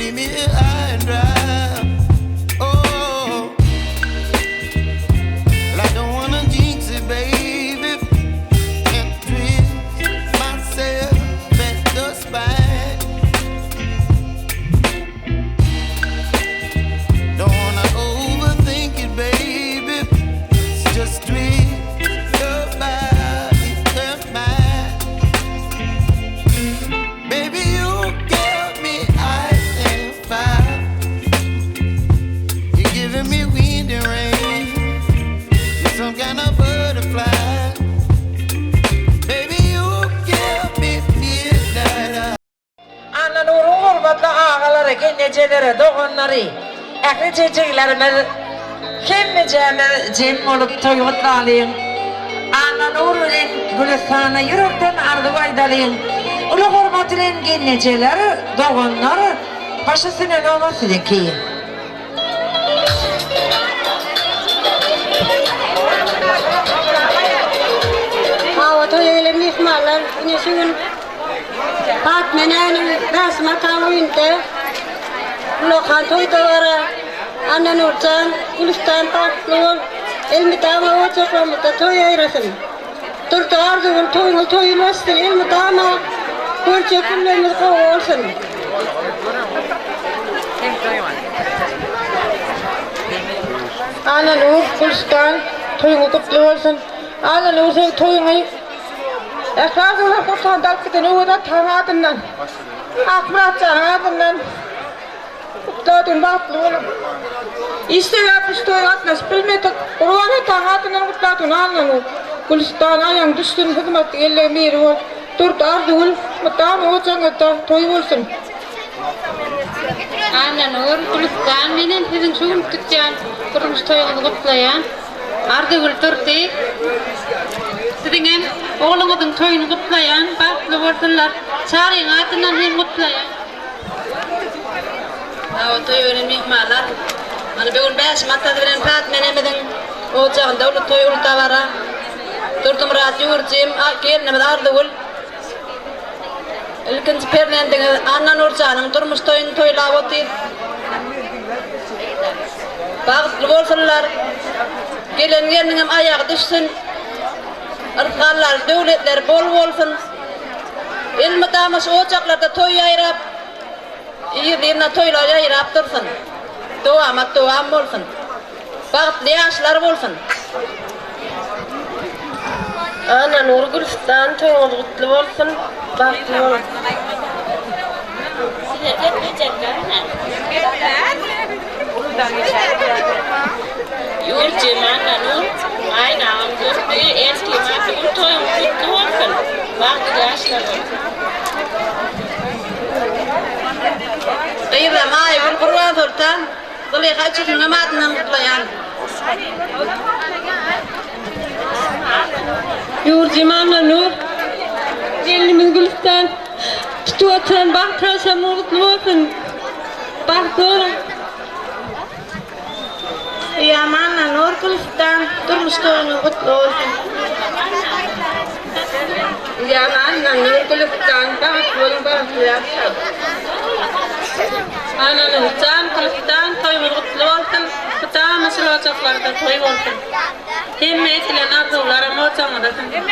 Leave me here high and dry. Oh, well, I don't wanna jinx it, baby, and twist myself at the spine. Don't wanna overthink it, baby. Just twist your body and mine. Baby, you give me ice and fire. You're giving me wind and rain. You're some kind of butterfly. Baby, you give me midnight. Annanuryň hormatly agalary, gelnejeleri, doganlary, ähli jejeglerimiz hemmejämiz jem bolup toý gutlalyň. Annanur bilen Gülüstana ýürekden arzuw aýdalyň. Uly hormat bilen gelnejeler, doganlar, baş üstüne nobat siziňki. Hawa toýa gelen myhmanlar ine şu gün Patma enäniň Bäşim ataň öýünde ullakan toý dabara Annanurjan, Gülüstan bagtly bol, elmydama ojaklarymyzda toý ýaýrasyn. Durdy Arzygül toýuňyz toýun bolsun, elmydama görjek günlerimiz gowy bolsun. Annanur, Gülüstan toýuňyz gutly bolsun. Annanur seň toýuňy ähli arzuwlar gursagynda alyp giden Öwez ataň adyndan, Akmyrat janyň adyndan gutladym bagtly boluň. Iş sebäpli şu toýa gatnaşyp bilmedik. Gurban ataň adyndan gutladym Annanur, Gülüstan aýagyň düşsün hyzmatly gellegiň biri bol. Durdy Arzygül mydama ojagyňyzda toý bolsun. Annanur, Gülüstan menem siziň şu gün tutýan durmuş toýuňyzy gutlaýan. Arzygül Durdy siziňem ogluňyzyň toýuny gutlaýan. Bagtly bolsunlar. Çaryň adyndan hem gutlaýan. Hawa, toýa gelen myhmanlar. Mana bu gün Bäşim atasy bilen Patma enemiziň ojagynda uly toý, uly dabara. Durdymyrat ýüwürjim, gelnimiz Arzygül. Ilkinji perzendiňiz Annanurjanyň durmuş toýuny toýlap otyr. Bagtly bolsunlar. Gelen gelniňem aýagy düşsün. Yrsgallary, döwletleri bol bolsun. Elmydama şu ojaklarda toý ýaýrap, yzly-yzyna toýlar ýaýrap dursun. Dowamat dowam bolsun. Bagtly ýaşlar bolsun. Annanur Gülüstan toýuňyz gutly bolsun bagtly boluň. Ýurjym Annanur, gaýynagam Durdy, ertir Arzygül toýuňyz gutly bolsun! Bagtly ýaşlar bolsun! Gyzam Aýgül Gurbansoltan, Zylyha üçüsiniňem adyndan gutlaýan. Ýurjym Annanur, gelnimiz Gülüstan tutup oturan bagt agşamyňyz gutly bolsun! Bagtly boluň! Uýam Annanur Gülüstan durmuş toýuňyz gutly bolsun. Uýam Annanur Gülüstan bagtly boluň bagtly ýaşaň. Annanur jan Gülüstan toýuňyz gutly bolsun mydama şul ojaklarda toý bolsun hemme edilen arzuwlaram ojagyňyza siňsin.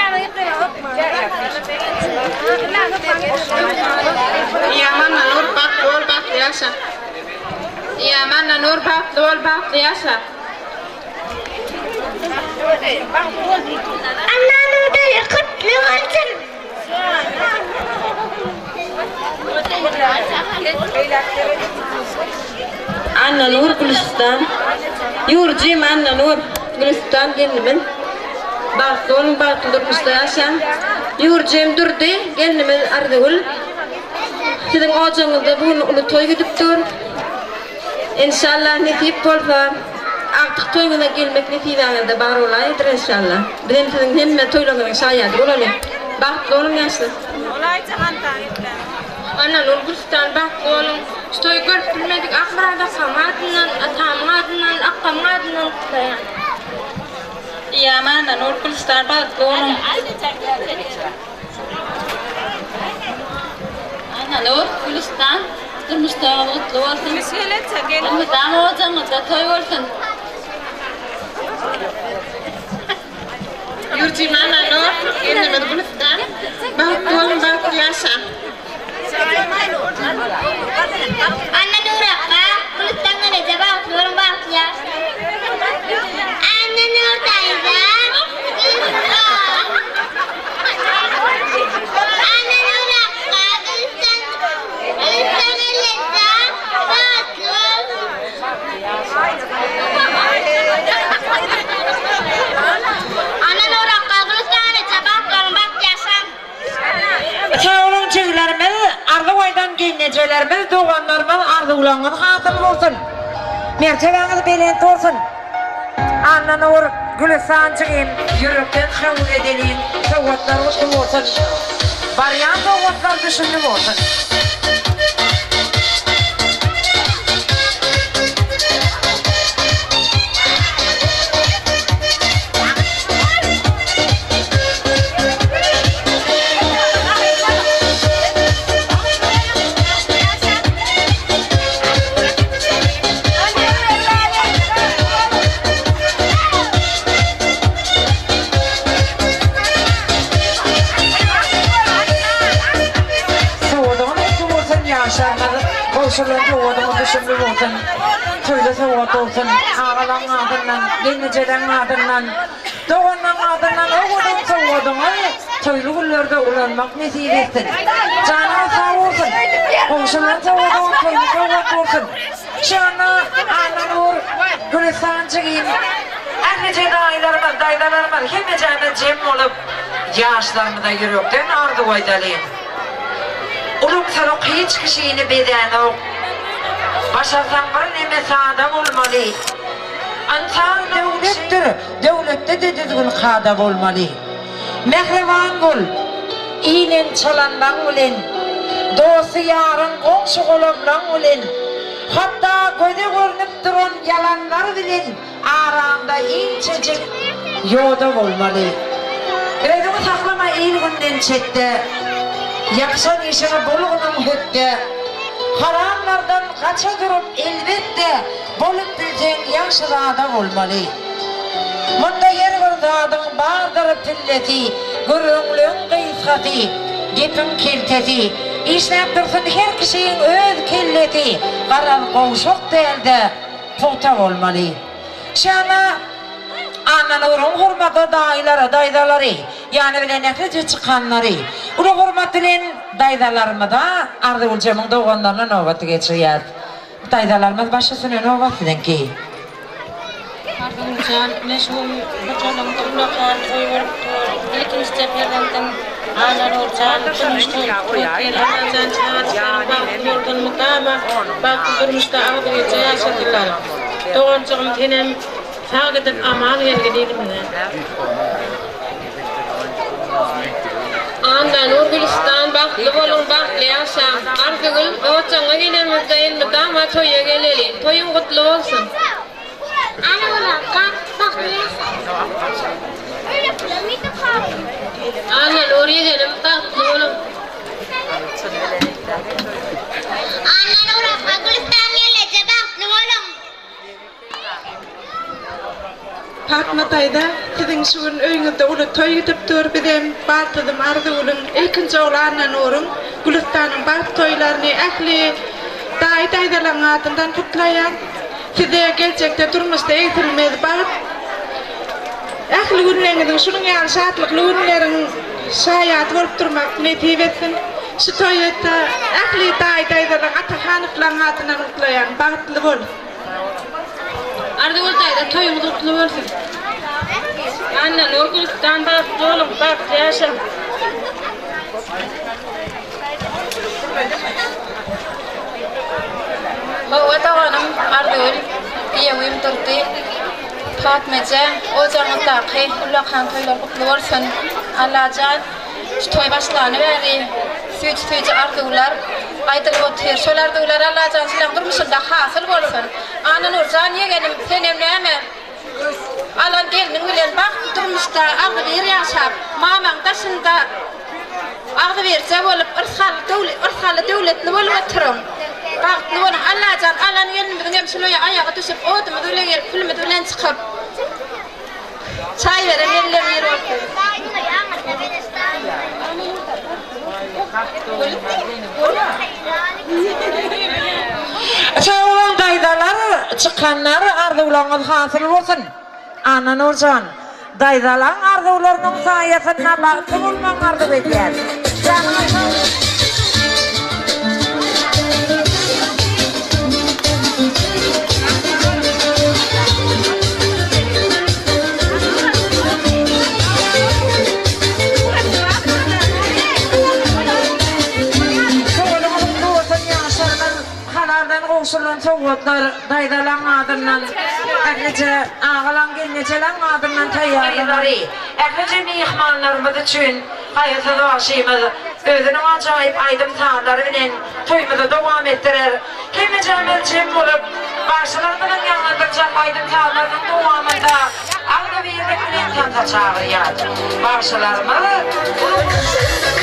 Uýam Annanur bagtly bol bagtly ýaşa. Uýam Annanur bagtly bol bagtly ýaşa. Annanur toýy gutly bolsun. Annanur Gülüstan Ýurjym Annanur Gülüstan gelnimiz bagtly boluň bagtly durmuşda ýaşaň Ýurjym Durdy gelnimiz Arzygül Siziň ojagyňyzda bu gün uly toý gidip dur. Enşalla nesip bolsa agtyk toýuňyza gelmek nesibäňizde bar bolaýdyr enşalla. Bizem siziň hemme toýlaryňyzyň şaýady bolaly. Bagtly boluň ýaşlar. Annanur Gülüstan bagtly boluň. Şu toýy görüp bilmedik Akmyrat akamyň adyndan, atamyň adyndan, akgamyň adyndan gutlaýan. Ýa Annanur Gülüstan bagtly boluň. Annanur, Gülüstan. Durmuş toýuňyz gutly bolsun. Elmydama ojagyňyzda toý bolsun. Ýurjym Annanur, gelnimiz Gülüstan. Bagtly boluň, bagtly ýaşaň. Annanur akga, Gülüstan eneje bagtly boluň, bagtly ýaşaň. Annanur daýza, Gülüstan. Annanur akga, Gülüstan, Gülüstan eneje bagtly boluň. Annanur akga, Gülüstan eneje bagtly boluň, bagtly ýaşaň. Sag boluň jigilerimiz, arzuw aýdan gelnejelerimiz, doganlarymyz arzuwlaryňyz hasyl bolsun. Mertebäňiz belent bolsun. Annanur, Gülüstan jigim ýürekden kabul edeliň, sowgatlar gutly bolsun. Barýan sowgatlar düşümli bolsun. Sowgadyňyz gutly bolsun ýaşlarymyz gowşurylan sowgadyňyz düşümli bolsun toýda sowgat bolsun agalaň adyndan gelnejeleň adyndan Doganlaň adyndan owadan sowgadyňyz toýly günlerde ulanmak nesip etsin. Janyňyz sag bolsun. Gowşurylan sowgadyňyz toýly sowgat bolsun. Şonda Annanur, Gülüstan jigim, ählije daýylarymyz, daýzalarymyz hemmejämiz jem bolup ýaşlarymyza ýürekden arzuw aýdalyň. Ulumsylyk hiç kişini bezänok. Başarsaň birneme sada bolmaly. Ynsan döwletdir, döwletde-de düzgün-kada bolmaly. Mähriban bol, inen çalanlaň bilen, dosty-ýaryň, goňşy-golamlaň bilen, hatda göze görnüp duran ýalanlar bilen araňda inçejik ýoda bolmaly. Özüňi saklama il-günden çetde, ýapyşan işiňe bolgunyň hötde. Haramlardan gaça durup, elbetde, Bolup bilseň ýagşyzada bolmaly. Munda her bir zadyň bardyr pillesi, Gürrüňleň gysgasy, gepiň keltesi. Işläp dursun her kişiň öz kellesi, Garaz gowşak däl-de, pugta bolmaly. Şana Annanuryň hormatly daýylary, daýzalary, ýany bilen ählije çykanlary, uly hormat bilen daýzalarymyza, Arzygüljemiň doganlaryna nobaty geçirýäs. Daýzalarymyz baş üstüne nobat siziňki. Arzygüljan ine şu gün hojalygyňda ullakan toý bolup dur. Ilkinjije perzendiň Annanurjan durmuş toýy gutly otyr. Allajan çagajyklaryň bagtly bolsun mydama bagtly durmuşda agzybirje ýaşasynlar. Doganjygym senem sag gidip aman gelgin ilimize. Annanur Gülüstan bagtly boluň bagtly ýaşaň. Arzygül ojagyňa gelenimizde elmydama toýa geleli. Toýuň gutly bolsun. Annanur ýegenim bagtly boluň. Annanur akga Gülüstan gelneje bagtly boluň. Patma daýza, siziň şu gün öýüňizde uly toý gidip dur, bizem baldyzym Arzygülüň, ilkinji ogly Annanuryň, Gülüstanyň bagt toýlaryny ähli daýy-daýzalaryň adyndan gutlaýan. Size geljekde durmuşda egsilmez bagt, ähli günleriňiziň şunuň ýaly şatlykly günleriň şaýady bolup durmak nesip etsin. Şu toýy-da ähli daýy-daýzalaryň, Atahanowlaryň adyndan gutlaýan. Bagtly bol! Arzygül daýza toýuňyz gutly bolsun. Annanur Gülüstan bagtly boluň bagtly ýaşaň. Hawa doganym Arzygül, giýewim Durdy, Patma eje, ojagyňyzdaky ullakan toýlar gutly bolsun. Allajan şu toý başlany bäri süýji-süýji arzuwlar aýdylyp otyr. Şol arzuwlar Allajan şulaň durmuşynda hasyl bolsun. Annanurjan ýegenim senem näme alan gelniň bilen bagtly durmuşda agzybir ýaşap, mamaň daşynda agzybirje bolup yrsgally döwletli bolup oturyň. Bagtly boluň. Allajan alan gelnimiziň hem şul öýe aýagy düşüp, odumyz bile gelip, külümiz bilen çykyp, çaý beren elleri ýer bolsun. Sag boluň daýzalar, çykanlar arzuwlaryňyz hasyl bolsun. Annanurjan, daýzalaň arzuwlarynyň saýasynda bagtly bolmagyňy arzuw edýän. Janyňyz sag bolsun. Sowgadyňyz gutly bolsun ýaşlarymyz halaldan gowşurylan sowgatlar daýzalaň adyndan ählije agalaň gelnejeleň adyndan taýýarlanan ählije myhmanlarymyz üçin Gaýgysyz bagşymyz özüniň ajaýyp aýdym-sazlary bilen toýumyzy dowam etdirer. Hemmejämiz jem bolup, bagşylarymyzyň ýaňlandyrjak aýdym-sazlarynyň dowamynda agzybirlik bilen tansa çagyrýar. Bagşylarymyz uly.